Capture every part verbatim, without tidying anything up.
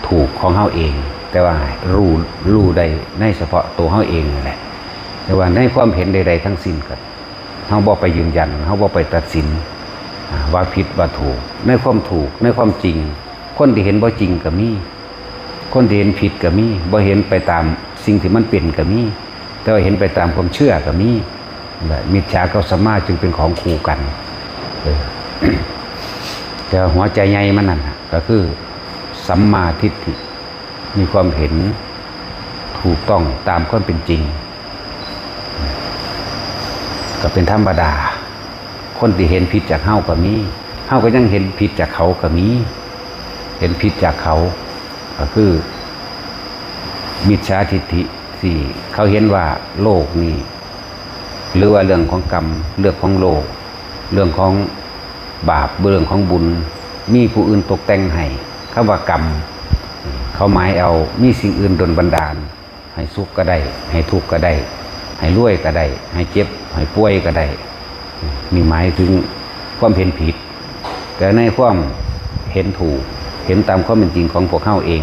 ถูกของเฮาเอง แต่ว่ารู้รู้ได้ในเฉพาะตัวเฮาเองนั่นแหละ แต่ว่าในความเห็นใดๆทั้งสิ้นก็เฮาบ่ไปยืนยัน เฮาบ่ไปตัดสิน อ่า ว่าผิดว่าถูก ในความถูก ในความจริง คนที่เห็นบ่จริงก็มี คนที่เห็นผิดก็มี บ่เห็นไปตามสิ่งที่มันเป็นก็มี แต่ว่าเห็นไปตามความเชื่อก็มี และมิจฉากับสัมมาจึงเป็นของคู่กัน เออ แต่ว่าหัวใจใหญ่มันนั่นน่ะ ก็คือสัมมาทิฏฐิ มีความเห็นถูกต้องตามความเป็นจริง ก็เป็นธรรมดา คนที่เห็นผิดจากเฮาก็มี เฮาก็ยังเห็นผิดจากเขาก็มี เห็นผิดจากเขา ก็คือมิจฉาทิฏฐิ ที่เขาเห็นว่าโลกนี้ หรือว่าเรื่องของกรรม เรื่องของโลก เรื่องของบาป เรื่องของบุญ มีผู้อื่นตกแต่งให้ คำว่ากรรม เขาหมายเอา มีสิ่งอื่นดลบันดาล ให้สุขก็ได้ ให้ทุกข์ก็ได้ ให้รวยก็ได้ ให้เจ็บ ให้ป่วยก็ได้ นี่หมายถึงความเห็นผิด แต่ในความเห็นถูก เห็นตามความเป็นจริงของพวกเฮาเอง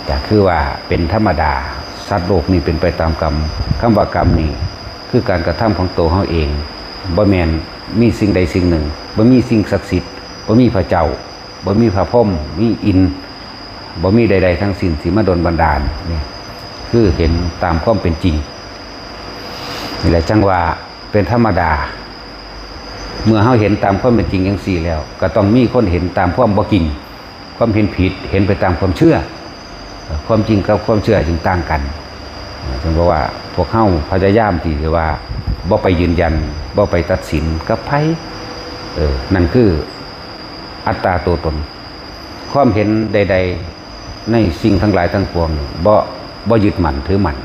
ก็คือว่าเป็นธรรมดา สัตว์โลกนี้เป็นไปตามกรรม คำว่ากรรมนี่คือการกระทำของตัวเฮาเอง บ่แม่นมีสิ่งใดสิ่งหนึ่ง บ่มีสิ่งศักดิ์สิทธิ์ บ่มีพระเจ้า บ่มีพระพรหม มีอินทร์ บ่มีใดๆทั้งสิ้นที่มาดลบันดาล นี่คือเห็นตามความเป็นจริง นี่แหละจั่งว่าเป็นธรรมดา เมื่อเฮาเห็นตามความเป็นจริงจั่งซี้แล้ว ก็ต้องมีคนเห็นตามความบ่จริง ความเห็นผิด เห็นไปตามความเชื่อ ความจริงกับความเชื่อจึงต่างกัน จั่งบอกว่าพวกเฮาพยายามที่จะว่าบ่ไปยืนยัน บ่ไปตัดสินกับไผ เออ นั่นคืออัตตาตัวตน ความเห็นใดๆในสิ่งทั้งหลายทั้งปวงนี่ บ่ บ่ยึดมั่นถือมั่น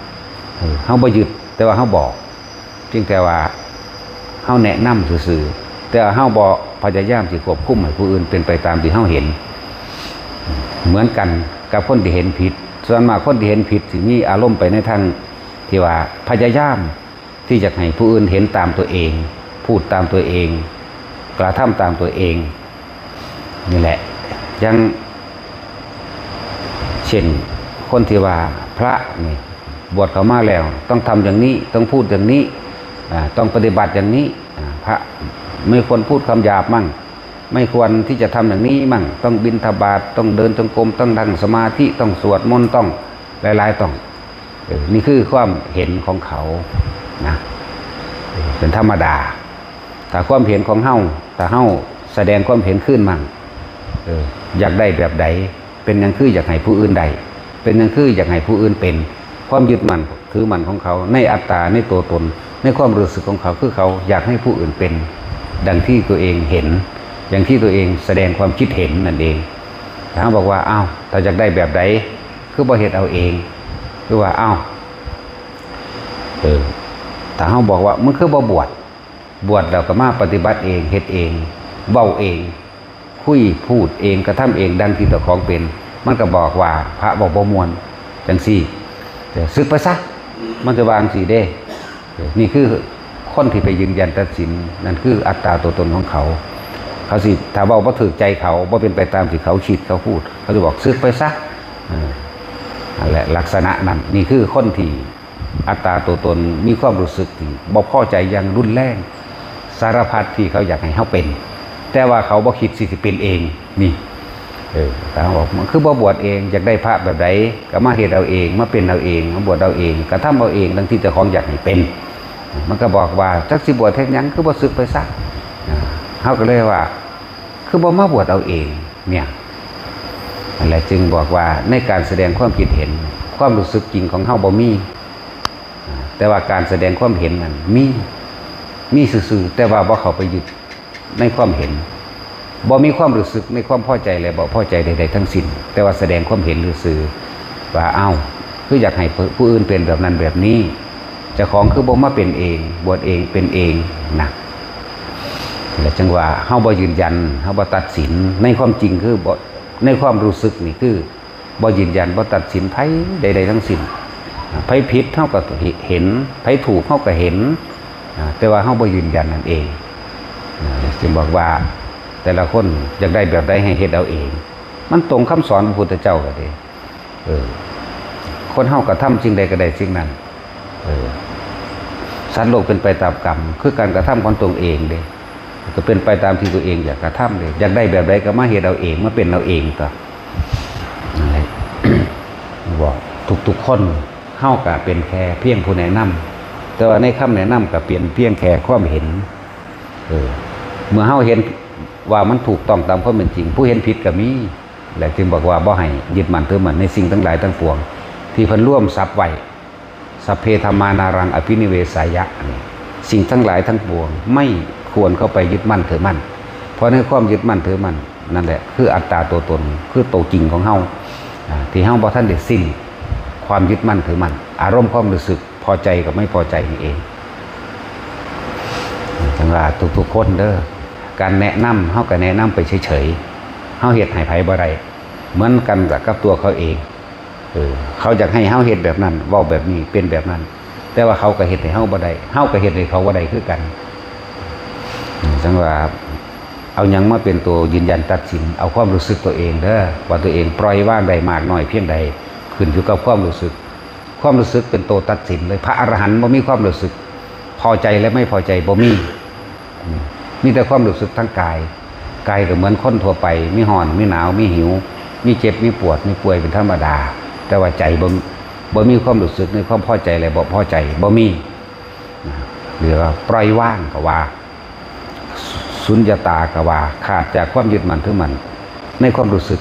เออ เฮาบ่ยึด แต่ว่าเฮาบอก เพียงแต่ว่าเฮาแนะนำซื่อๆ แต่ว่าเฮาบ่พยายามสิควบคุมให้ผู้อื่นเป็นไปตามที่เฮาเห็น เหมือนกันกับคนที่เห็นผิด ส่วนมากคนที่เห็นผิดสิมีอารมณ์ไปในทางที่ว่าพยายามที่จะให้ผู้อื่นเห็นตามตัวเอง พูดตามตัวเอง กระทำตามตัวเอง นี่แหละ อย่างเช่น คนที่ว่าพระนี่บวชเข้ามาแล้ว ต้องทำอย่างนี้ ต้องพูดอย่างนี้ อ่า ต้องปฏิบัติอย่างนี้ อ่า พระไม่ควรพูดคำหยาบมั่ง ไม่ควรที่จะทำอย่างนี้มั่ง ต้องบิณฑบาต ต้องเดินจงกรม ต้องนั่งสมาธิ ต้องสวดมนต์ ต้องหลายๆ ต้อง เออ นี่คือความเห็นของเขานะ เออ เป็นธรรมดา ถ้าความเห็นของเฮา ถ้าเฮาแสดงความเห็นขึ้นมั่ง เออ อยากได้แบบใด เป็นหยังคืออยากให้ผู้อื่นได้ เป็นหยังคืออยากให้ผู้อื่นเป็น ความยึดมั่นถือมั่นของเขา ในอัตตา ในตัวตน ในความรู้สึกของเขา คือเขาอยากให้ผู้อื่นเป็น ดังที่ตัวเองเห็น อย่างที่ตัวเองแสดงความคิดเห็นนั่นเอง ถ้าเฮาบอกว่า อ้าว ถ้าอยากได้แบบใด คือบ่เฮ็ดเอาเอง คือว่า อ้าว เออ ถ้าเฮาบอกว่า มึงคือบ่บวช บวชแล้วก็มาปฏิบัติเอง เฮ็ดเอง เว้าเอง คุย พูดเอง กระทำเอง ดังที่เจ้าของเป็น มันก็บอกว่าพระเว้าบ่ม่วน จั่งซี้ เออ สึกไปซะ มันจะว่าจั่งซี้เด้ เออ นี่คือคนที่ไปยืนยันตัดสิน นั่นคืออัตตาตัวตนของเขา เขาสิ ถ้าเว้าบ่ถูกใจเขา บ่เป็นไปตามที่เขาคิดเขาพูด เขาจะบอก สึกไปซะ เออ นั่นแหละ ลักษณะนั้น นี่คือคนที่อัตตาตัวตน มีความรู้สึกที่บ่พอใจอย่างรุนแรง สารพัดที่เขาอยากให้เฮาเป็น แต่ว่าเขาบ่คิดสิสิเป็นเอง นี่ เออ ถ้าเฮาบอก มันคือบ่บวชเอง อยากได้พระแบบใด ก็มาเฮ็ดเอาเอง มาเป็นเอาเอง มาบวชเอาเอง กระทำเอาเอง ดังที่เจ้าของอยากให้เป็น มันก็บอกว่า จักสิบวชเฮ็ดหยัง คือบ่สึกไปซะ อ่า เฮาก็เลยว่า คือบ่มาบวชเอาเอง เนี่ย นั่นแหละจึงบอกว่าในการแสดงความคิดเห็น ความรู้สึกจริงของเฮาบ่มี อ่า แต่ว่าการแสดงความเห็นนั้นมี มีซื่อๆ แต่ว่าบ่เข้าไปยึดในความเห็น บ่มีความรู้สึกในความพอใจและบ่พอใจใดๆทั้งสิ้น แต่ว่าแสดงความเห็นซื่อๆ ว่า เอ้า คืออยากให้ผู้อื่นเป็นแบบนั้นแบบนี้ เจ้าของคือบ่มาเป็นเอง บวชเอง เป็นเองนะ และจั่งว่าเฮาบ่ยืนยัน เฮาบ่ตัดสิน ในความจริงคือบ่ ในความรู้สึกนี่คือบ่ยืนยัน บ่ตัดสินไผใดๆทั้งสิ้น ไผผิดเฮาก็เห็น ไผถูกเฮาก็เห็น อ่า แต่ว่าเฮาบ่ยืนยันนั่นเอง อ่า จึงบอกว่าแต่ละคนอยากได้แบบใดให้เฮ็ดเอาเอง มันตรงคำสอนพระพุทธเจ้าก็ดี เออ คนเฮากระทำสิ่งใดก็ได้สิ่งนั้น เออ สัตว์โลกเป็นไปตามกรรม คือการกระทำของตัวเองเด้ ก็เป็นไปตามที่ตัวเองอยากกระทำเด้ อยากได้แบบใดก็มาเฮ็ดเอาเอง มาเป็นเอาเองตัว นั่นแหละ บอกทุกๆคน เฮาก็เป็นแค่เพียงผู้แนะนำ แต่ว่าในคำแนะนำก็เป็นเพียงแค่ความเห็น เออ เมื่อเฮาเห็นว่ามันถูกต้องตามความเป็นจริง ผู้เห็นผิดก็มี และจึงบอกว่าบ่ให้ยึดมั่นถือมั่นในสิ่งทั้งหลายทั้งปวง ที่เพิ่นรวมศัพท์ไว้ สัพเพธัมมานารังอภินิเวสายะนี่ สิ่งทั้งหลายทั้งปวงไม่ควรเข้าไปยึดมั่นถือมั่น เพราะในความยึดมั่นถือมั่นนั่นแหละคืออัตตาตัวตน คือตัวจริงของเฮา อ่า ที่เฮาบ่ทันได้สิ้นความยึดมั่นถือมั่น อารมณ์ความรู้สึกพอใจกับไม่พอใจนี่เอง จังว่าทุกๆคนเด้อ การแนะนำเฮาก็แนะนำไปเฉยๆ เฮาเฮ็ดให้ไผบ่ได้ เหมือนกันกับตัวเขาเอง เออ เขาอยากให้เฮาเฮ็ดแบบนั้น เว้าแบบนี้ เป็นแบบนั้น แต่ว่าเขาก็เฮ็ดให้เฮาบ่ได้ เฮาก็เฮ็ดให้เขาบ่ได้คือกัน จังว่า เอาหยังมาเป็นตัวยืนยันตัดสิน เอาความรู้สึกตัวเองเด้อ ว่าตัวเองปล่อยวางได้มากน้อยเพียงใด ขึ้นอยู่กับความรู้สึก ความรู้สึกเป็นตัวตัดสินเลย พระอรหันต์บ่มีความรู้สึก พอใจและไม่พอใจบ่มี อืม มีแต่ความรู้สึกทางกาย กายก็เหมือนคนทั่วไป มีฮ้อน มีหนาว มีหิว มีเจ็บ มีปวด มีป่วยเป็นธรรมดา แต่ว่าใจบ่ บ่มีความรู้สึกในความพอใจและบ่พอใจ บ่มี นะ หรือว่าปล่อยวางก็ว่า สุญญตาก็ว่า ขาดจากความยึดมั่นถือมั่นในความรู้สึก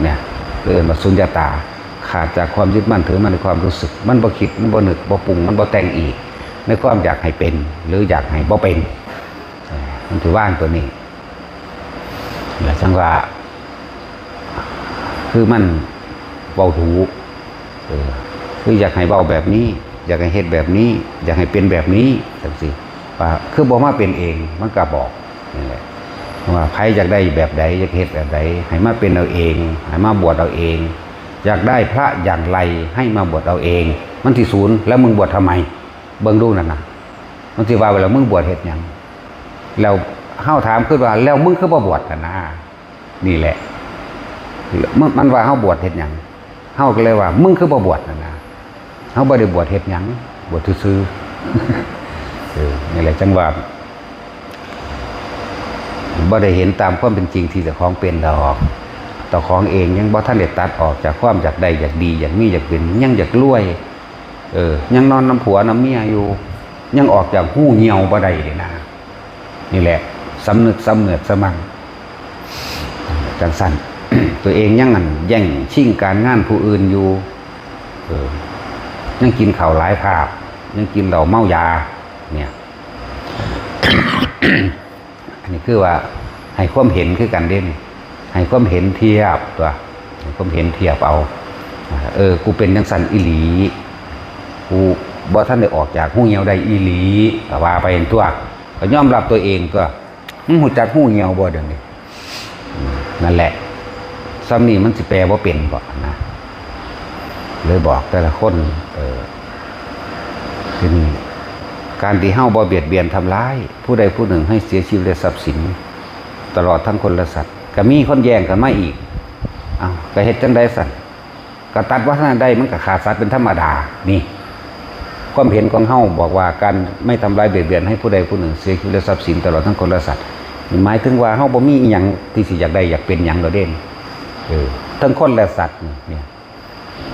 เนี่ย เรียกว่าสุญญตา ขาดจากความยึดมั่นถือมั่นในความรู้สึก มันบ่คิด มันบ่นึก บ่ปรุง มันบ่แต่งอีก ในความอยากให้เป็น หรืออยากให้บ่เป็น เอ่อ มันสิว่างตัวนี้ และจังว่า คือมันเว้าถูก เออ คืออยากให้เว้าแบบนี้ อยากให้เฮ็ดแบบนี้ อยากให้เป็นแบบนี้ จังซี้ ว่าคือบ่มาเป็นเอง มันก็บอก นี่แหละ ว่าไผอยากได้แบบใด อยากเฮ็ดแบบใด ให้มาเป็นเอาเอง ให้มาบวชเอาเอง อยากได้พระอย่างไร ให้มาบวชเอาเอง มันสิศูนย์ แล้วมึงบวชทำไม เบิ่งดูนั่นน่ะ มันสิว่า แล้วมึงบวชเฮ็ดหยัง แล้วเฮาถามขึ้นว่า แล้วมึงคือบ่บวชหั่นนะ นี่แหละ มัน มันว่าเฮาบวชเฮ็ดหยัง เฮาก็เลยว่า มึงคือบ่บวชหั่นนะ เฮาบ่ได้บวชเฮ็ดหยัง บวชซื่อๆ เออ นี่แหละจังว่า บ่ได้เห็นตามความเป็นจริงที่เจ้าของเป็นดอก เจ้าของเองยังบ่ทันได้ตัดออกจากความอยากได้ อยากดี อยากมี อยากเป็น ยังอยากรวย เออ ยังนอนนำผัวนำเมียอยู่ ยังออกจากฮูเหี่ยวบ่ได้เลยนะ นี่แหละ สำนึกสำเนือดสะมั่ง จังซั่น ตัวเองยังอันแย่งชิงการงานผู้อื่นอยู่ เออ ยังกินข้าวหลายคาบ ยังกินเหล้าเมายา เนี่ย อันนี้คือว่าให้ความเห็นคือกันเด้นี่ ให้ความเห็นเทียบตัว ให้ความเห็นเทียบเอา เออ กูเป็นจังซั่นอีหลี กูบ่ทันได้ออกจากฮูเหี่ยวได้อีหลี ก็ว่าไปตัว ก็ยอมรับตัวเองตัว มึงฮู้จักฮูเหี่ยวบ่เดี๋ยวนี้ อืม นั่นแหละ ส่ำนี้มันสิแปลบ่เป็นบ่นะ เลยบอกแต่ละคน เออ ทีนี้ การที่เฮาบ่เบียดเบียนทำร้าย ผู้ใดผู้หนึ่งให้เสียชีวิตและทรัพย์สิน ตลอดทั้งคนและสัตว์ ก็มีคนแย้งกันมาอีก เอ้า ก็เฮ็ดจั่งใดซั่น ก็ตัดว่าท่านใดมันก็ฆ่าสัตว์เป็นธรรมดา นี่ ความเห็นของเฮาบอกว่าการไม่ทำร้ายเบียดเบียนให้ผู้ใดผู้หนึ่งเสียชีวิตและทรัพย์สินตลอดทั้งคนและสัตว์ นี่หมายถึงว่าเฮาบ่มีอิหยังที่สิอยากได้อยากเป็นหยังดอกเด้ เออ ทั้งคนและสัตว์นี่ เนี่ย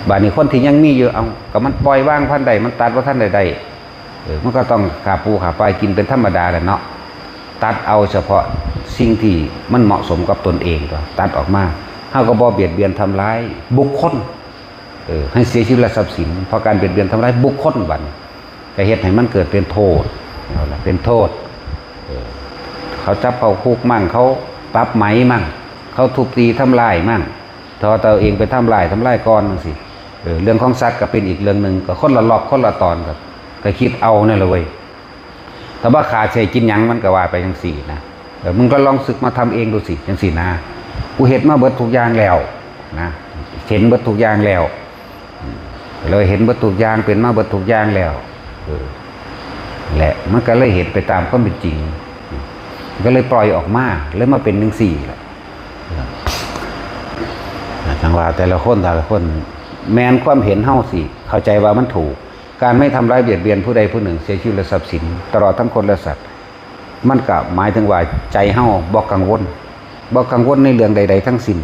บาดนี้คนที่ยังมีอยู่ เอ้า ก็มันปล่อยวางพันใด มันตัดว่าท่านใดได้ เออ มันก็ต้องฆ่าปูฆ่าปลากินเป็นธรรมดาแหละเนาะ ตัดเอาเฉพาะสิ่งที่มันเหมาะสมกับตนเองก็ตัดออกมา เฮาก็บ่เบียดเบียนทำร้ายบุคคล เออ ให้เสียชีวิตและทรัพย์สิน เพราะการเบียดเบียนทำร้ายบุคคลบัดนี้ ก็เฮ็ดให้มันเกิดเป็นโทษ เอาล่ะ เป็นโทษ เออ เขาจับเข้าคุกมั่ง เขาปรับไหมมั่ง เขาทุบตีทำลายมั่ง ถ้าตัวเองไปทำลาย ทำลายก่อนจังซี้ เออ เรื่องของสัตว์ก็เป็นอีกเรื่องหนึ่ง ก็คนละล็อกคนละตอน ก็ ก็คิดเอานั่นแหละเว้ย ถ้าว่าฆ่าใส่กินหยังมันก็ว่าไปจังซี้นะ เออ มึงก็ลองสึกมาทำเองดูสิ จังซี้นะ กูเฮ็ดมาเบิดทุกอย่างแล้วนะ เห็นเบิดทุกอย่างแล้ว อืม เลยเห็นเบิดทุกอย่าง เป็นมาเบิดทุกอย่างแล้ว เออ และมันก็เลยเห็นไปตามความเป็นจริง อืม ก็เลยปล่อยออกมา เลยมาเป็นจังซี้แหละ เออ ว่าแต่ละคนแต่ละคน แม่นความเห็นเฮาสิเข้าใจว่ามันถูก การไม่ทำร้ายเบียดเบียนผู้ใดผู้หนึ่งเสียชีวิตและทรัพย์สิน ตลอดทั้งคนและสัตว์ มันก็หมายถึงว่าใจเฮาบ่กังวล บ่กังวลในเรื่องใดๆทั้งสิ้น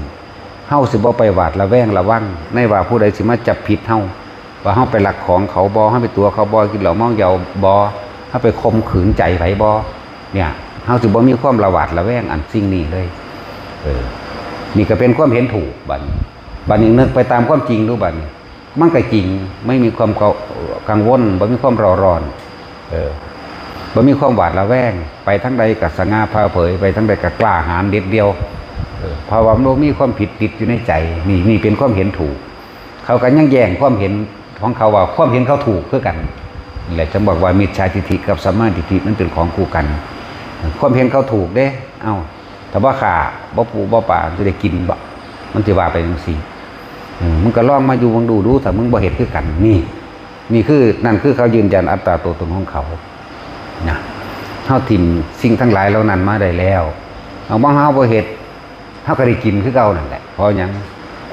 เฮาสิบ่ไปหวาดระแวงระวังในว่าผู้ใดสิมาจับผิดเฮา ว่าเฮาไปลักของเขาบ่ เฮาไปตั๋วเขาบ่ กินเหล้าเมายาบ่ เฮาไปข่มขืนใจไผบ่ เนี่ย เฮาสิบ่มีความระหวาดระแวงอันสิ่งนี้เลย เออ นี่ก็เป็นความเห็นถูกบัดนี้ บัดนี้นึกไปตามความจริงดูบัดนี้ มันก็จริง ไม่มีความกังวล บ่มีความเร่าร้อน เออ บ่มีความหวาดระแวง ไปทางใดก็สง่าผ่าเผย ไปทางใดก็กล้าหาญเด็ดเดี่ยว เออ เพราะว่ามันบ่มีความผิดติดอยู่ในใจ นี่ นี่เป็นความเห็นถูก เขาก็ยังแย้งความเห็นของเขาว่าความเห็นเขาถูกคือกัน นี่แหละจั่งบอกว่ามิจฉาทิฏฐิกับสัมมาทิฏฐิมันเป็นของคู่กัน ความเห็นเขาถูกเด้ เอ้า ถ้าบ่ฆ่า บ่ปู บ่ปลา มันสิได้กินบ่ มันสิว่าไปจั่งซี้ เออ มึงก็ลองมาอยู่เบิ่งดู ดู ถ้ามึงบ่เฮ็ดคือกัน นี่ นี่คือ นั่นคือเขายืนยันอัตตาตัวตนของเขา นะ เฮาถิ่มสิ่งทั้งหลายเหล่านั้นมาได้แล้ว เอาบ่ เฮาบ่เฮ็ด เฮาก็ได้กินคือเก่านั่นแหละ เพราะหยัง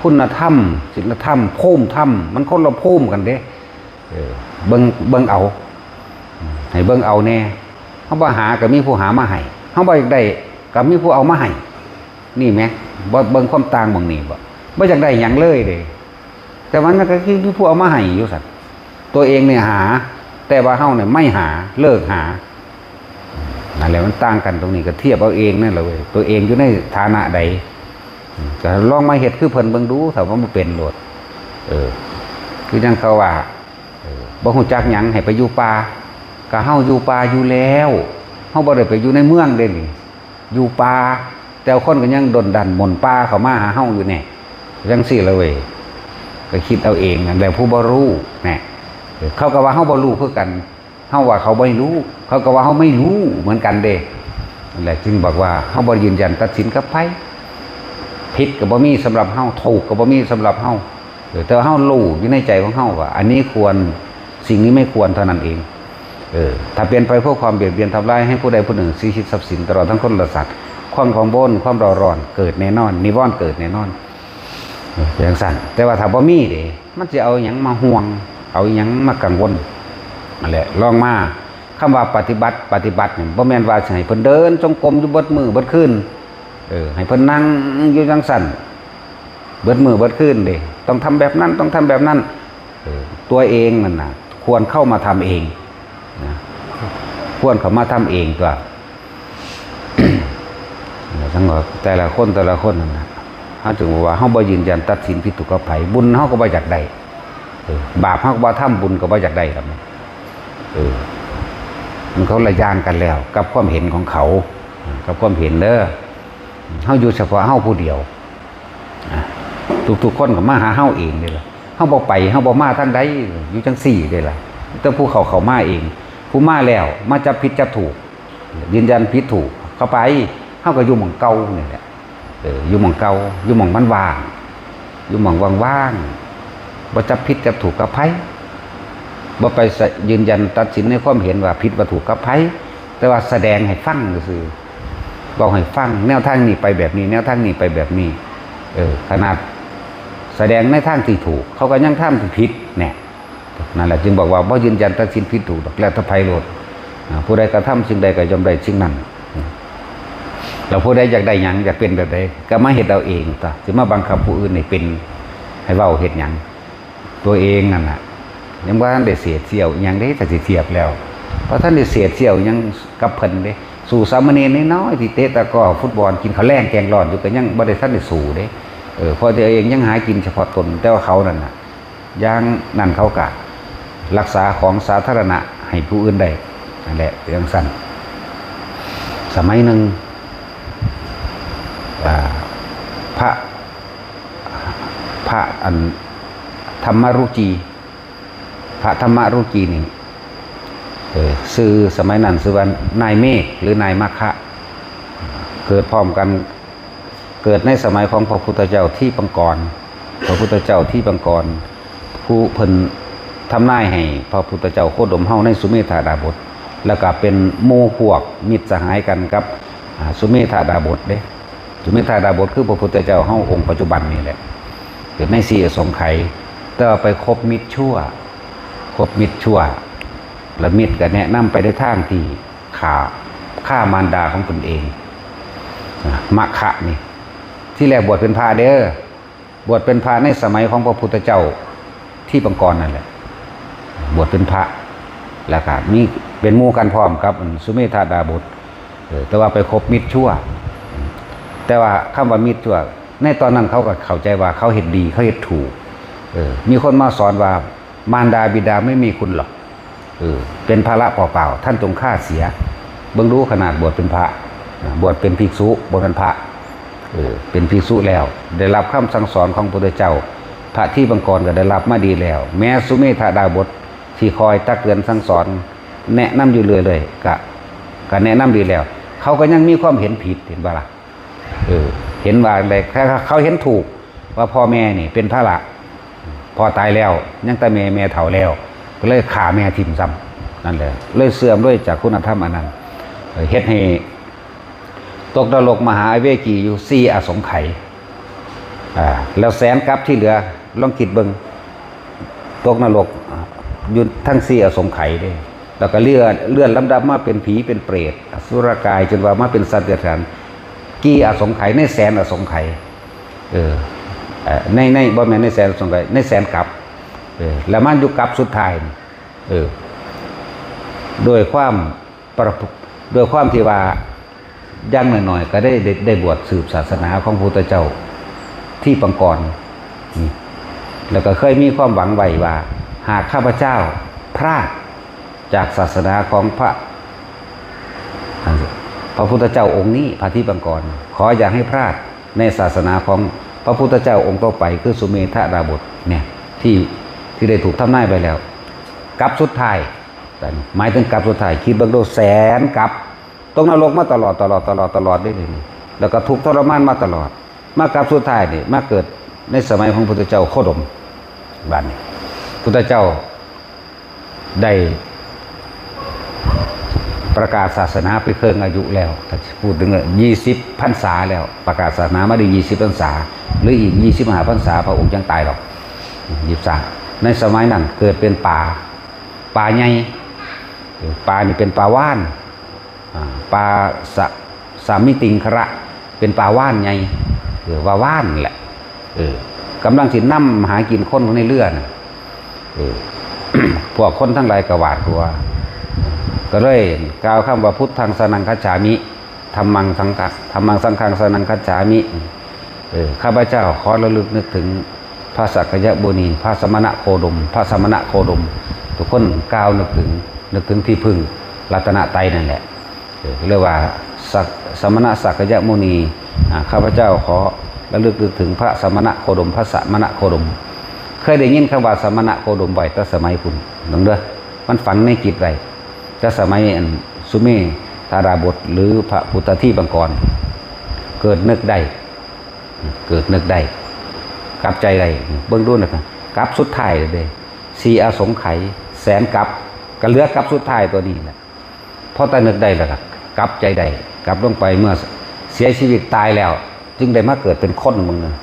คุณธรรม ศีลธรรม ภูมิธรรม มันคนละภูมิกันเด้ เออ เบิ่ง เบิ่งเอา ให้เบิ่งเอาแน่ เฮาบ่หาก็มีผู้หามาให้ เฮาบ่อยากได้ก็มีผู้เอามาให้ นี่แหม บ่เบิ่งความต่างหม่องนี้บ่ บ่อยากได้หยังเลยเด้ แต่มันก็คือมีผู้เอามาให้อยู่ซั่น ตัวเองเนี่ยหา แต่ว่าเฮาเนี่ยไม่หา เลิกหา นั่นแหละมันต่างกันตรงนี้ ก็เทียบเอาเองนั่นแหละเว้ย ตัวเองอยู่ในฐานะใด ก็ลองมาเฮ็ดคือเพิ่นเบิ่งดู ถ้าว่ามันเป็นโลด เออ คือจั่งเขาว่า เออ บ่ฮู้จักหยังให้ไปอยู่ป่า ก็เฮาอยู่ป่าอยู่แล้ว เฮาบ่ได้ไปอยู่ในเมืองเด้นี่ อยู่ป่า แต่คนก็ยังด้นดันหม่นป่าเข้ามาหาเฮาอยู่แน่ จั่งซี้ละเว้ย ก็คิดเอาเองนั่นแหละผู้บ่รู้แน่ เออ เขาก็ว่าเฮาบ่รู้คือกัน เฮาว่าเขาไม่รู้ เขาก็ว่าเฮาไม่รู้เหมือนกันเด้ นั่นแหละจึงบอกว่าเฮาบ่ยืนยันตัดสินกับไผ ผิดก็บ่มีสำหรับเฮา ถูกก็บ่มีสำหรับเฮา เออ แต่ว่าเฮารู้อยู่ในใจของเฮาว่า อันนี้ควร สิ่งนี้ไม่ควรเท่านั้นเอง เออ ถ้าเป็นไปเพื่อความเบียดเบียนทำร้ายให้ผู้ใดผู้หนึ่งเสียชีวิตทรัพย์สินตลอดทั้งคนและสัตว์ ความกังวล ความเร่าร้อนเกิดแน่นอน นิวรณ์เกิดแน่นอน เออ เป็นจั่งซั่น แต่ว่าถ้าบ่มีเด้ มันสิเอาหยังมาห่วง เอาหยังมากังวล นั่นแหละ ลองมา คำว่าปฏิบัติ ปฏิบัตินี่ บ่แม่นว่าสิให้เพิ่นเดินจงกรมอยู่เบิดมื้อเบิดคืน เออ ให้เพิ่นนั่งอยู่จั่งซั่น เบิดมื้อเบิดคืนเด้ ต้องทำแบบนั้น ต้องทำแบบนั้น เออ ตัวเองนั่นน่ะ ควรเข้ามาทำเอง นะ ควรเข้ามาทำเองตัว ทั้งหมดแต่ละคน แต่ละคนนั่นน่ะ เฮาจึงบอกว่าเฮาบ่ยืนยันตัดสินผิดถูกกับไผ บุญเฮาก็บ่อยากได้ เออ บาปเฮาก็บ่ทำ บุญก็บ่อยากได้ล่ะแม่น เออ มันคนละอย่างกันแล้ว กับความเห็นของเขา กับความเห็นเด้อ เฮาอยู่เฉพาะเฮาผู้เดียว อ่ะ ทุกๆคนก็มาหาเฮาเองเด้ล่ะ เฮาบ่ไป เฮาบ่มาทางใด อยู่จั่งซี้เด้ล่ะ แต่ผู้เขาเข้ามาเอง ผู้มาแล้ว มาจับผิดจับถูก ยืนยันผิดถูก เข้าไป เฮาก็อยู่หม่องเก่านี่แหละ เออ อยู่หม่องเก่า อยู่หม่องมันว่าง อยู่หม่องว่างๆ บ่จับผิดจับถูกกับไผ บ่ไปสะ ยืนยันตัดสินในความเห็นว่าผิดว่าถูกกับไผ แต่ว่าแสดงให้ฟังซื่อๆ บอกให้ฟัง แนวทางนี้ไปแบบนี้ แนวทางนี้ไปแบบนี้ เออ ขนาดแสดงในทางที่ถูก เขาก็ยังทำที่ผิด เนี่ย นั่นแหละจึงบอกว่าบ่ยืนยันตัดสินผิดถูกดอก แล้วแต่ไผโลด อ่า ผู้ใดกระทำสิ่งใดก็ย่อมได้สิ่งนั้น แล้วผู้ใดอยากได้หยัง อยากเป็นแบบใด ก็มาเฮ็ดเอาเองตั๊ว สิมาบังคับผู้อื่นให้เป็น ให้เว้าเฮ็ดหยัง ตัวเองนั่นน่ะ ยังบ่ทันได้เศษเสี้ยวอิหยังเด้ ถ้าสิเทียบแล้ว บ่ทันได้เศษเสี้ยวอิหยังกับเพิ่นเด้ สู้สามเณรน้อยๆที่เตะตะกร้อ ฟุตบอล กินข้าวแลงแกงร้อนอยู่ ก็ยังบ่ได้ทันได้สู้เด้ เออ เพราะตัวเองยังหากินเฉพาะตน แต่ว่าเขานั่นน่ะ อย่างนั้นเขาก็รักษาของสาธารณะให้ผู้อื่นได้ นั่นแหละ เป็นจั่งซั่น สมัยหนึ่ง อ่า พระ พระอันธรรมรุจี พระธรรมรุจีนี่ เออ ชื่อสมัยนั้นชื่อว่านายเมฆหรือนายมัคคะ เกิดพร้อมกัน เกิดในสมัยของพระพุทธเจ้าทิพย์ปงกร พระพุทธเจ้าทิพย์ปงกร ผู้เพิ่นทำนายให้พระพุทธเจ้าโคดมเฮาในสุเมธาดาบส แล้วก็เป็นหมู่พวกมิตรสหายกันกับ อ่า สุเมธาดาบสเด้ สุเมธาดาบสคือพระพุทธเจ้าเฮาองค์ปัจจุบันนี่แหละ เกิดในสี่อสงไขย แต่ว่าไปคบมิตรชั่ว คบมิตรชั่ว และมิตรก็แนะนำไปในทางที่ฆ่า ฆ่ามารดาของตนเอง นะ มัคคะนี่ ที่แรกบวชเป็นพระเด้อ บวชเป็นพระในสมัยของพระพุทธเจ้า ทิพย์ปังกรนั่นแหละ บวชเป็นพระ แล้วก็มี เป็นหมู่กันพร้อมกับสุเมธาดาบส เออ แต่ว่าไปคบมิตรชั่ว แต่ว่าคำว่ามิตรชั่ว ในตอนนั้นเขาก็เข้าใจว่าเขาเฮ็ดดี เขาเฮ็ดถูก เออ มีคนมาสอนว่ามารดาบิดาไม่มีคุณหรอก เออ เป็นภาระเปล่าๆ ท่านจงฆ่าเสีย เบิ่งดู ขนาดบวชเป็นพระ นะ บวชเป็นภิกษุ บ่เป็นพระ เออ เป็นภิกษุแล้ว ได้รับคำสั่งสอนของพระพุทธเจ้า พระทิพย์ปังกรก็ได้รับมาดีแล้ว แม้สุเมธาดาบสที่คอยตักเตือนสั่งสอน แนะนำอยู่เรื่อยเลย ก็ ก็แนะนำดีแล้ว เขาก็ยังมีความเห็นผิด เห็นบ่ล่ะ เออ เห็นว่าอะไร เขา เขาเห็นถูก ว่าพ่อแม่นี่เป็นภาระ พ่อตายแล้ว ยังแต่แม่ แม่เฒ่าแล้ว ก็เลยฆ่าแม่ทิ่มซ้ำ นั่นแหละ เลยเสื่อมด้วยจากคุณธรรมอันนั้น เออ เฮ็ดให้ตกนรกมหาอเวจีอยู่สี่อสงไขย อ่า แล้วแสนกัปที่เหลือ ลองคิดเบิ่ง ตกนรก อ่า อยู่ทั้งสี่อสงไขยเด้ แล้วก็เลื่อน เลื่อนลำดับมาเป็นผีเป็นเปรต อสุรกาย จนว่ามาเป็นสัตว์เดรัจฉาน กี่อสงไขย ในแสนอสงไขย เออ เอ่อ ใน ใน บ่แม่นในแสนอสงไขย ในแสนกัป เออ แล้วมันอยู่กัปสุดท้ายนี่ เออ ด้วยความประ ด้วยความที่ว่า อย่างน้อยๆ ก็ได้ ได้ ได้บวชสืบศาสนาของพระพุทธเจ้า ทิพย์ปังกร นี่ แล้วก็เคยมีความหวังไว้ว่า หากข้าพเจ้าพลาดจากศาสนาของพระ พระพุทธเจ้าองค์นี้ พระทิพย์ปังกร ขออย่าให้พลาดในศาสนาของพระพุทธเจ้าองค์ต่อไป คือสุเมธาดาบสเนี่ย ที่ ที่ได้ถูกทำนายไปแล้ว กัปสุดท้าย หมายถึงกัปสุดท้าย คิดเบิ่งดู แสนกัป ตกนรกมาตลอด ตลอด ตลอด ตลอดเลยนี่ แล้วก็ทุกข์ทรมานมาตลอด มากัปสุดท้ายนี่ มาเกิดในสมัยของพุทธเจ้าโคดม บัดนี้ พุทธเจ้าได้ประกาศศาสนาไปเคิ่งอายุแล้ว ถ้าพูดถึงยี่สิบพรรษาแล้ว ประกาศศาสนามาได้ยี่สิบพรรษา หรืออีกยี่สิบห้าพรรษา พระองค์จั่งตายดอก ยี่สิบสาม ในสมัยนั้นเกิดเป็นป่า ป่าใหญ่ ป่านี่เป็นป่าว่าน อ่า ป่าสะ สามิติงคระ เป็นป่าว่านใหญ่ เออ ว่าว่านแหละ เออ กำลังสินำหากินคนในเรือน่ะ เออ พวกคนทั้งหลายก็หวาดกลัว ก็เลยกล่าวคำว่า พุทธังสรณังคัจฉามิ ธัมมังสังฆะ ธัมมังสังฆังสรณังคัจฉามิ เออ ข้าพเจ้าขอระลึกนึกถึงพระสักยมุนี พระสมณะโคดม พระสมณะโคดม ทุกคนกล่าวนึกถึง นึกถึงที่พึ่งรัตนตรัยนั่นแหละ เออ เรียกว่าสัก สมณะสักยมุนี อ่า ข้าพเจ้าขอระลึกนึกถึงพระสมณะโคดม พระสมณะโคดม เคยได้ยินคำว่าสมณะโคดมบ่อยแต่สมัยพุ้น นั่นเด้อ มันฝังในจิตไว้ แต่สมัยอันสุเมธาดาบส หรือพระพุทธทิพย์ปังกร เกิดนึกได้ เกิดนึกได้ กลับใจได้ เบิ่งดูนะครับ กัปสุดท้ายเลยเด้ สี่อสงไขย แสนกัป ก็เหลือกัปสุดท้ายตัวนี้แหละ พอแต่นึกได้แล้วก็กลับใจได้ กลับลงไปเมื่อเสียชีวิตตายแล้ว จึงได้มาเกิดเป็นคนมึงนะ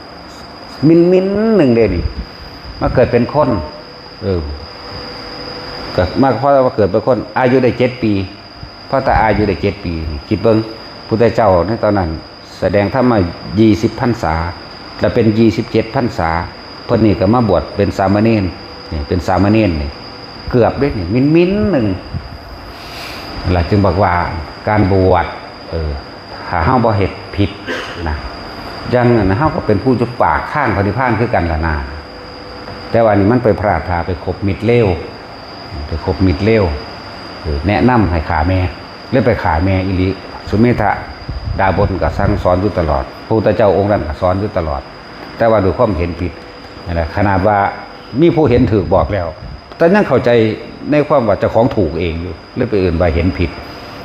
มินมินหนึ่งเด้นี่ มาเกิดเป็นคน เออ ก็มา เพราะว่าเกิดเป็นคน อายุได้เจ็ดปี พอแต่อายุได้เจ็ดปี คิดเบิ่ง พุทธเจ้าในตอนนั้น แสดงธรรมมายี่สิบพรรษา แล้วเป็นยี่สิบเจ็ดพรรษา เพิ่นนี่ก็มาบวชเป็นสามเณร นี่เป็นสามเณรนี่ เกือบเด้นี่ มินมินหนึ่ง ล่ะจึงบอกว่าการบวช เออ ถ้าเฮาบ่เฮ็ดผิดนะ อย่างนั้นเฮาก็เป็นผู้จุดปากทางพระนิพพานคือกันล่ะนะ แต่ว่านี่มันไปพลาดท่าไปคบมิตรเลว ไปคบมิตรเลว เออ แนะนำให้ฆ่าแม่ เลยไปฆ่าแม่อีหลี สุเมธะดาบสก็สั่งสอนอยู่ตลอด พระพุทธเจ้าองค์นั้นก็สอนอยู่ตลอด แต่ว่าด้วยความเห็นผิดนั่นแหละ ขนาดว่ามีผู้เห็นถูกบอกแล้ว แต่ยังเข้าใจในความว่าเจ้าของถูกเองอยู่ เลยไปเอิ้นว่าเห็นผิด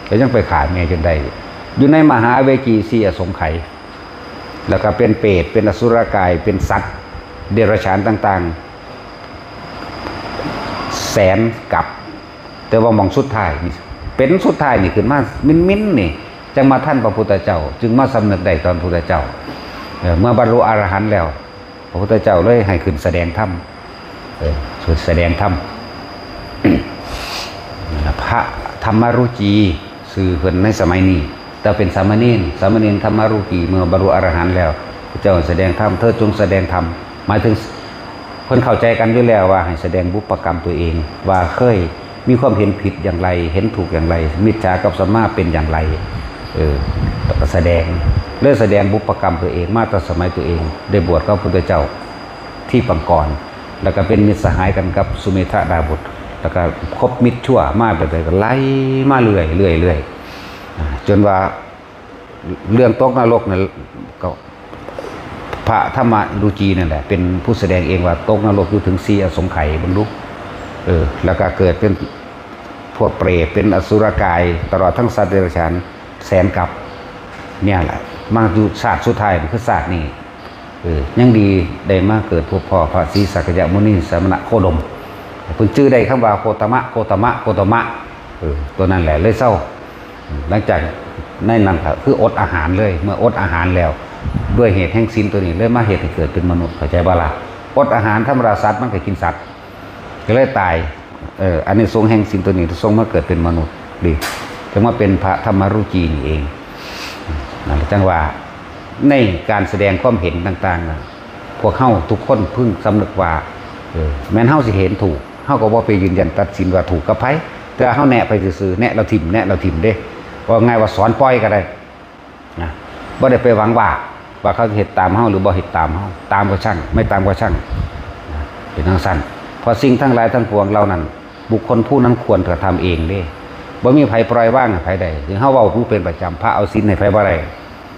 ก็ยังไปฆ่าแม่จนได้ อยู่ในมหาอเวจีสี่อสงไขย แล้วก็เป็นเปรต เป็นอสุรกาย เป็นสัตว์เดรัจฉานต่างๆ แสนกัป แต่ว่าหม่องสุดท้ายนี่ เป็นสุดท้ายนี่ขึ้นมา มินมินนี่ จั่งมาทันพระพุทธเจ้า จึงมาสำนึกได้ตอนพุทธเจ้า เอ่อ เมื่อบรรลุอรหันต์แล้ว พระพุทธเจ้าเลยให้ขึ้นแสดงธรรม เออ ขึ้นแสดงธรรม พระธรรมรุจี ชื่อเพิ่นในสมัยนี้ แต่เป็นสามเณร สามเณรธรรมรุจี เมื่อบรรลุอรหันต์แล้ว พระเจ้าแสดงธรรม เธอจงแสดงธรรม หมายถึง เพิ่นเข้าใจกันอยู่แล้วว่าให้แสดงบุพกรรมตัวเอง ว่าเคยมีความเห็นผิดอย่างไร เห็นถูกอย่างไร มิจฉากับสัมมาเป็นอย่างไร เออ แสดง เลยแสดงบุพกรรมตัวเอง มาแต่สมัยตัวเอง ได้บวชกับพระพุทธเจ้าที่ปางก่อน แล้วก็เป็นมิตรสหายกันกับสุเมธดาบส แล้วก็คบมิตรชั่วมาแบบใดก็ไล่มาเรื่อยเรื่อยเรื่อย อ่า จนว่าเรื่องตกนรกเนี่ยก็พระธรรมรุจีนั่นแหละ เป็นผู้แสดงเองว่าตกนรกอยู่ถึงสี่อสงไขย เบิ่งดู เออ แล้วก็เกิดเป็นพวกเปรต เป็นอสุรกาย ตลอดทั้งสัตว์เดรัจฉานแสนกับ เนี่ยแหละ มาอยู่ชาติสุดท้ายคือชาตินี้ เออ ยังดีได้มาเกิดพบพ่อพระศรีสักยมุนีสมณะโคดม เพิ่นชื่อได้คำว่าโคตมะ โคตมะ โคตมะ เออ ตัวนั้นแหละเลยเศร้า หลังจากในนั้นก็คืออดอาหารเลย เมื่ออดอาหารแล้ว ด้วยเหตุแห่งศีลตัวนี้เลยมาเหตุให้เกิดเป็นมนุษย์ เข้าใจบ่ล่ะ อดอาหารธรรมดาสัตว์มันก็กินสัตว์ ก็เลยตาย เออ อันนี้สงส์แห่งศีลตัวนี้ทรงมาเกิดเป็นมนุษย์ ดี จังมาเป็นพระธรรมรุจีนี่เอง นั่นแหละจังว่าในการแสดงความเห็นต่างๆน่ะ พวกเฮาทุกคนพึงสำนึกว่า เออ แม้นเฮาสิเห็นถูก เฮาก็บ่ไปยืนยันตัดสินว่าถูกกับไผ แต่เฮาแนะไปซื่อๆ แนะแล้วถิ่ม แนะแล้วถิ่มเด้ ว่าง่ายว่าสอนปล่อยก็ได้ นะ บ่ได้ไปหวังว่า ว่าเขาสิเฮ็ดตามเฮาหรือบ่เฮ็ดตามเฮา ตามก็ช่าง ไม่ตามก็ช่าง นะ เป็นจั่งซั้น เพราะสิ่งทั้งหลายทั้งปวงเหล่านั้น บุคคลผู้นั้นควรกระทำเองเด้ บ่มีไผปล่อยวางให้ไผได้ คือเฮาเว้าอยู่เป็นประจำ พระเอาศีลให้ไผบ่ได้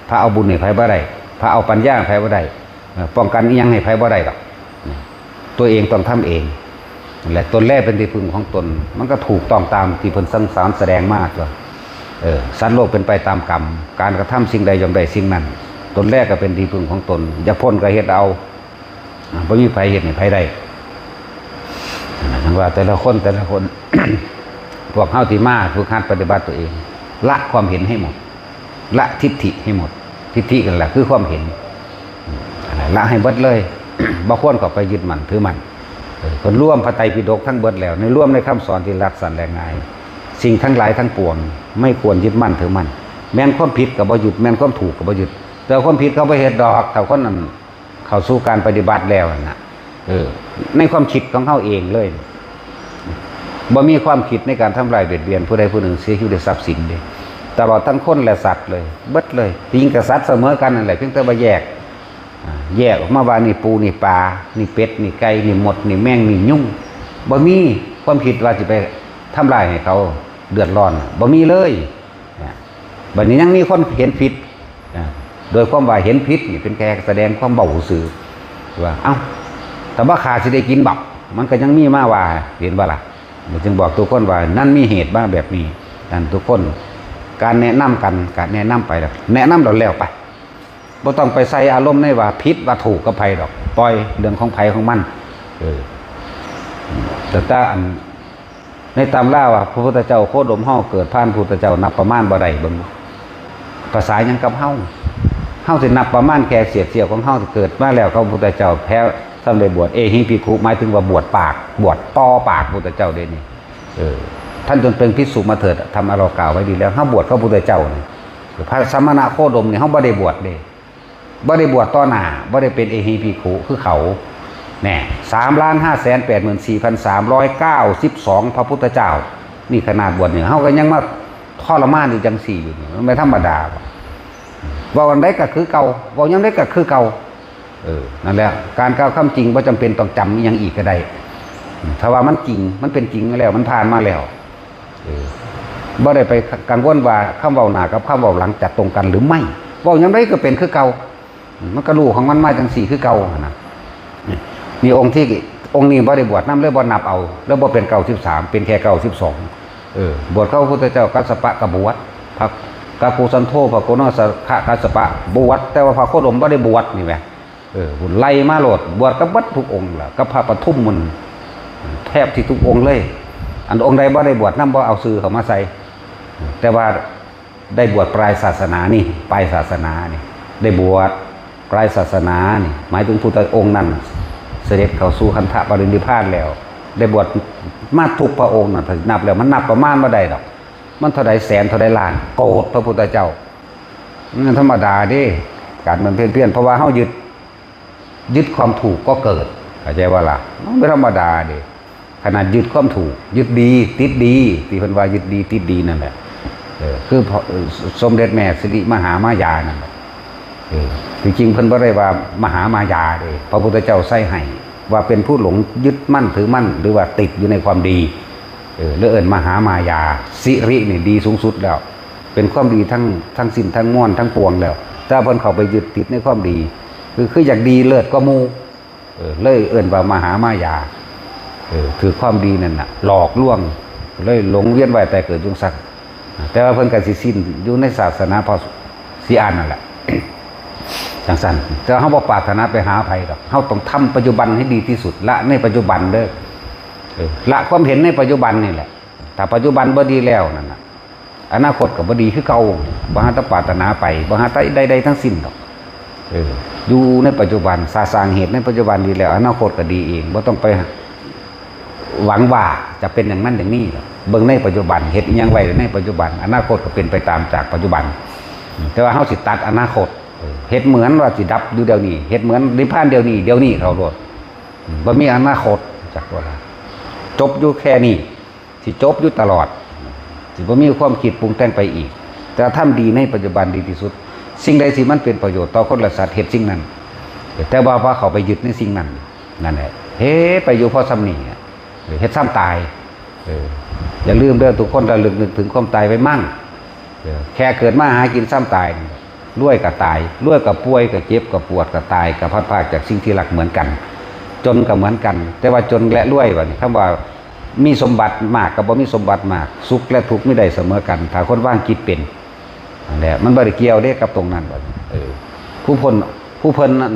พระเอาบุญให้ไผบ่ได้ พระเอาปัญญาให้ไผบ่ได้ เอ่อ ป้องกันอิหยังให้ไผบ่ได้ดอก ตัวเองต้องทำเอง และตนแลเป็นที่พึ่งของตน มันก็ถูกต้องตามที่เพิ่นสั่งสอนแสดงมาตัว เออ สัตว์โลกเป็นไปตามกรรม การกระทำสิ่งใดย่อมได้สิ่งนั้น ตนแลก็เป็นที่พึ่งของตน อย่าพ้นก็เฮ็ดเอา อ่า บ่มีไผเฮ็ดให้ไผได้ นั่นว่าแต่ละคนแต่ละคน พวกเฮาที่มาฝึกหัดปฏิบัติตัวเอง ละความเห็นให้หมด ละทิฏฐิให้หมด ทิฏฐินั่นแหละคือความเห็น ละให้เบิดเลย บ่ควรเข้าไปยึดมั่นถือมั่น เออ เพิ่นรวมพระไตรปิฎกทั้งเบิดแล้ว ในรวมในคำสอนที่รัดสั้นและง่าย สิ่งทั้งหลายทั้งปวง ไม่ควรยึดมั่นถือมั่น แม้นความผิดก็บ่ยึด แม้นความถูกก็บ่ยึด แต่ความผิดเขาบ่เฮ็ดดอก ถ้าคนนั้นเข้าสู่การปฏิบัติแล้วนั่นน่ะ เออ ในความคิดของเขาเองเลย บ่มีความคิดในการทำลายเบียดเบียนผู้ใดผู้หนึ่งเสียชีวิตและทรัพย์สินเด้ ตลอดทั้งคนและสัตว์เลย เบิดเลย จริงกับสัตว์เสมอกันนั่นแหละ เพียงแต่ว่าแยก อ่า แยกออกมาว่านี่ปูนี่ปลา นี่เป็ด นี่ไก่ นี่มด นี่แมง นี่ยุง บ่มีความคิดว่าสิไปทำลายให้เขาเดือดร้อน บ่มีเลย เนี่ย บัดนี้ยังมีคนเห็นผิด อ่า โดยความว่าเห็นผิดนี่เป็นแค่แสดงความเบาซื่อ ว่า เอ้า แต่ว่าข้าสิได้กินบัก มันก็ยังมีมาว่า เห็นบ่ล่ะ มันจึงบอกทุกคนว่า นั่นมีเหตุมาแบบนี้ นั่นทุกคน การแนะนำกัน การแนะนำไปแล้ว แนะนำแล้วแล้วไป บ่ต้องไปใส่อารมณ์ในว่าผิดว่าถูกกับไผดอก ปล่อยเรื่องของไผของมัน เออ แต่ถ้าอัน ในตำราว่าพระพุทธเจ้าโคดมเฮาเกิดผ่านพุทธเจ้านับประมาณบ่ได้เบิ่ง ภาษาหยังกับเฮา เฮาสินับประมาณแค่เศษเสี้ยวของเฮาที่เกิดมาแล้วกับพระพุทธเจ้าแพ้สำเร็จบวช เอหิภิกขุ หมายถึงว่าบวชปาก บวชต่อปากพุทธเจ้าเด้นี่ เออ ท่านจงเป็นภิกษุมาเถิด ธรรมะเรากล่าวไว้ดีแล้ว เฮาบวชกับพระพุทธเจ้านี่ พระสมณะโคดมนี่เฮาบ่ได้บวชเด้ บ่ได้บวชต่อหน้า บ่ได้เป็นเอหิภิกขุคือเขา แน่ สามล้านห้าแสนแปดหมื่นสี่พันสามร้อยเก้าสิบสอง พระพุทธเจ้า นี่ขนาดบวชเนี่ย เฮาก็ยังมาทรมานอยู่จังสี่อยู่นี่ มันไม่ธรรมดา เว้าอันใดก็คือเก่า เว้ายามใดก็คือเก่า เออ นั่นแหละ การกล่าวคำจริงบ่จำเป็นต้องจำอิหยังอีกก็ได้ ถ้าว่ามันจริง มันเป็นจริงแล้ว มันผ่านมาแล้ว เออ บ่ได้ไปกังวลว่าคำเว้าหน้ากับคำเว้าหลังจะตรงกันหรือไม่ เว้ายามใดก็เป็นคือเก่า มันก็รู้ของมันมาจังสี่คือเก่าหั้นนะ นี่องค์ที่ องค์นี้บ่ได้บวชนำ เลยบ่นับเอา แล้วบ่เป็นเก้าสิบสาม เป็นแค่เก้าสิบสอง เออ บวชกับพระพุทธเจ้ากัสสปะก็บวช พระกักคุสันโธ พระโกณทัสสะกัสสปะบวช แต่ว่าพระโคดมบ่ได้บวชนี่แหม เออ บุญไล่มาโลด บวชกับเบิดทุกองค์ล่ะ กับพระปทุมมัน แทบที่ทุกองค์เลย อันองค์ใดบ่ได้บวชนำ บ่เอาชื่อเขามาใส่ แต่ว่าได้บวชปลายศาสนานี่ ปลายศาสนานี่ ได้บวช ไตรศาสนานี่ หมายถึงพุทธองค์นั้น เสด็จเข้าสู่คันธปรินิพพานแล้ว ได้บวชมาทุกพระองค์นะ ถ้านับแล้วมันนับประมาณบ่ได้ดอก มันเท่าใดแสนเท่าใดล้านโกดพระพุทธเจ้า มันธรรมดาเด้ การบำเพ็ญเพียร เพราะว่าเฮายึด ยึดความถูกก็เกิด เข้าใจบ่ล่ะ มันเป็นธรรมดาเด้ ขนาดยึดความถูก ยึดดีติดดี ที่เพิ่นว่ายึดดีติดดีนั่นแหละ เออ คือพระ เอ่อ สมเด็จแม่สิริมหามายานั่นแหละ เออ ที่จริงเพิ่นบ่ได้ว่ามหามายาเด้ พระพุทธเจ้าใส่ให้ว่าเป็นผู้หลงยึดมั่นถือมั่น หรือว่าติดอยู่ในความดี เออ แล้วเอิ้นมหามายา สิรินี่ดีสูงสุดแล้ว เป็นความดีทั้ง ทั้งสิ้นทั้งมวลทั้งปวงแล้ว แต่เพิ่นเข้าไปยึดติดในความดี คือ คืออยากดีเลิศกว่าหมู่ เออ เลยเอิ้นว่ามหามายา เออ ถือความดีนั่นน่ะ หลอกลวง เลยหลงเวียนว่ายตายเกิดอยู่ซั่น แต่ว่าเพิ่นก็สิสิ้นอยู่ในศาสนาพระศรีอานนั่นแหละ จังซั่น แต่เฮาบ่ปรารถนาไปหาไผดอก เฮาต้องทำปัจจุบันให้ดีที่สุด ละในปัจจุบันเด้อ เออ ละความเห็นในปัจจุบันนี่แหละ ถ้าปัจจุบันบ่ดีแล้วนั่นน่ะ อนาคตก็บ่ดีคือเก่า บ่หาแต่ปรารถนาไป บ่หาแต่ใดๆทั้งสิ้นดอก เออ อยู่ในปัจจุบัน สร้างเหตุในปัจจุบันดีแล้ว อนาคตก็ดีเอง บ่ต้องไปหวังว่าจะเป็นอย่างนั้นอย่างนี้ดอก เบิ่งในปัจจุบัน เฮ็ดอิหยังไว้ในปัจจุบัน อนาคตก็เป็นไปตามจากปัจจุบัน แต่ว่าเฮาสิตัดอนาคต เออ เฮ็ดเหมือนว่าสิดับอยู่เดี๋ยวนี้ เฮ็ดเหมือนนิพพานเดี๋ยวนี้ เดี๋ยวนี้เท่าโลด บ่มีอนาคต จักว่า จบอยู่แค่นี้ สิจบอยู่ตลอด สิบ่มีความคิดปรุงแต่งไปอีก แต่ทำดีในปัจจุบันดีที่สุด สิ่งใดที่มันเป็นประโยชน์ต่อคนและสัตว์ เฮ็ดสิ่งนั้น แต่ว่าพอเข้าไปยึดในสิ่งนั้น นั่นแหละ เฮ็ดไปอยู่พอส่ำนี้อะ เฮ็ดซ้ำตาย เออ อย่าลืมเด้อ ทุกคนระลึกนึกถึงความตายไว้มั่ง เออ แค่เกิดมาหากินซ้ำตาย รวยก็ตาย รวยก็ป่วย ก็เจ็บ ก็ปวด ก็ตาย ก็พลัดพรากจากสิ่งที่รักเหมือนกัน จนก็เหมือนกัน แต่ว่าจนและรวย บัดนี้ คำว่ามีสมบัติมากกับบ่มีสมบัติมาก สุขและทุกข์มีได้เสมอกัน ถ้าคนวางจิตเป็น นั่นแหละ มันบ่ได้เกี่ยวเด้กับตรงนั้น บัดนี้ เออ ผู้พ้น ผู้เพิ่นนั่น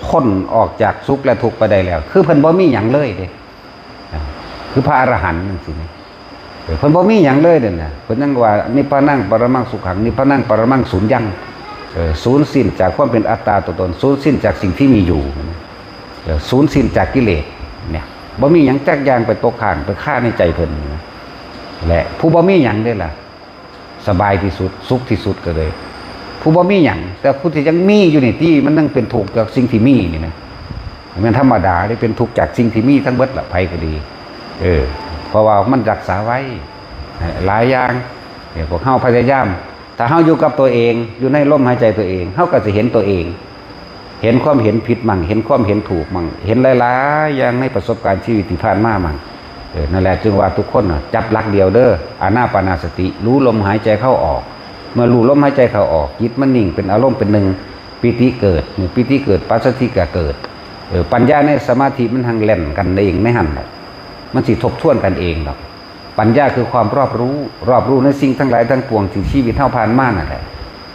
พ้นออกจากสุขและทุกข์ไปได้แล้ว คือเพิ่นบ่มีหยังเลยเด้ อ่า คือพระอรหันต์จังซี้นี่ เออ เพิ่นบ่มีหยังเลยเด้นะ เพิ่นยังว่า "นิพพานังปรมังสุขัง นิพพานังปรมังสุญญัง" เออ สูญสิ้นจากความเป็นอัตตาตัวตน สูญสิ้นจากสิ่งที่มีอยู่ เออ สูญสิ้นจากกิเลส เนี่ย บ่มีหยังจักอย่างไปตกค้าง ไปคาในใจเพิ่น และผู้บ่มีหยังเด้ล่ะ สบายที่สุด สุขที่สุดก็เลย ผู้บ่มีหยัง แต่ผู้ที่ยังมีอยู่นี่ ที่มันยังเป็นทุกข์จากสิ่งที่มีนี่นะ มันธรรมดาที่เป็นทุกข์จากสิ่งที่มีทั้งเบิดละ ไผก็ดี เออ เพราะว่ามันรักษาไว้ หลายอย่าง เนี่ย พวกเฮาพยายาม ถ้าเฮาอยู่กับตัวเอง อยู่ในลมหายใจตัวเอง เฮาก็สิเห็นตัวเอง เห็นความเห็นผิดมั่ง เห็นความเห็นถูกมั่ง เห็นหลายๆอย่างในประสบการณ์ชีวิตที่ผ่านมามั่ง เออ นั่นแหละ จึงว่าทุกคนน่ะ จับหลักเดียวเด้อ อานาปานสติ รู้ลมหายใจเข้าออก เมื่อรู้ลมหายใจเข้าออก จิตมันนิ่งเป็นอารมณ์เป็นหนึ่ง ปีติเกิด เมื่อปีติเกิด ปัสสัทธิก็เกิด เออ ปัญญาในสมาธิมันหังแล่นกันเองในหั่นแหละ มันสิทบทวนกันเองดอก ปัญญาคือความรอบรู้ รอบรู้ในสิ่งทั้งหลายทั้งปวงที่ชีวิตเฮาผ่านมานั่นแหละ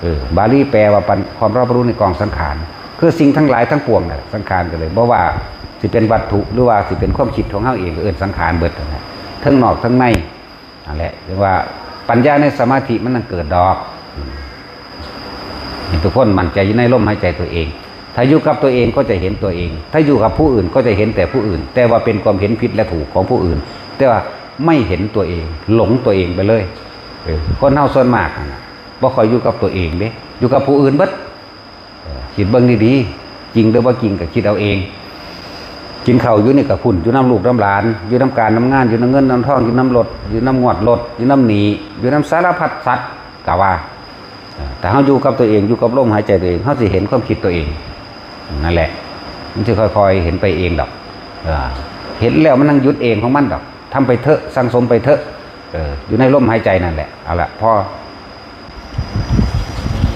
เออ บาลีแปลว่าปัญ- ความรอบรู้ในกองสังขาร คือสิ่งทั้งหลายทั้งปวงน่ะ สังขารก็เลย บ่ว่าสิเป็นวัตถุ หรือว่าสิเป็นความคิดของเฮาเอง ก็เอิ้นสังขารเบิดนั่นแหละ ทั้งนอกทั้งใน นั่นแหละ เรียกว่าปัญญาในสมาธิมันต้องเกิดดอก อืม ให้ทุกคนมั่นใจอยู่ในลมหายใจตัวเอง ถ้าอยู่กับตัวเองก็จะเห็นตัวเอง ถ้าอยู่กับผู้อื่นก็จะเห็นแต่ผู้อื่น แต่ว่าเป็นความเห็นผิดและถูกของผู้อื่น แต่ว่าไม่เห็นตัวเอง หลงตัวเองไปเลย เออ คนเฮาส่วนมากนั่นน่ะ บ่ค่อยอยู่กับตัวเองเด้ อยู่กับผู้อื่นเบิด เออ คิดเบิ่งดีๆ จริงหรือบ่จริงก็คิดเอาเอง กินข้าวอยู่นี่ก็พุ้น อยู่นำลูกนำหลาน อยู่นำการนำงาน อยู่นำเงินนำทอง อยู่นำรถ อยู่นำงวดรถ อยู่นำหนี้ อยู่นำสารพัดสัตว์ ก็ว่า เออ ถ้าเฮาอยู่กับตัวเอง อยู่กับลมหายใจตัวเอง เฮาสิเห็นความคิดตัวเอง นั่นแหละ มันสิค่อยๆ เห็นไปเองดอก เออ เห็นแล้วมันนั่งหยุดเองของมันดอก ทำไปเถอะ สั่งสมไปเถอะ เออ อยู่ในลมหายใจนั่นแหละ เอาละ พอ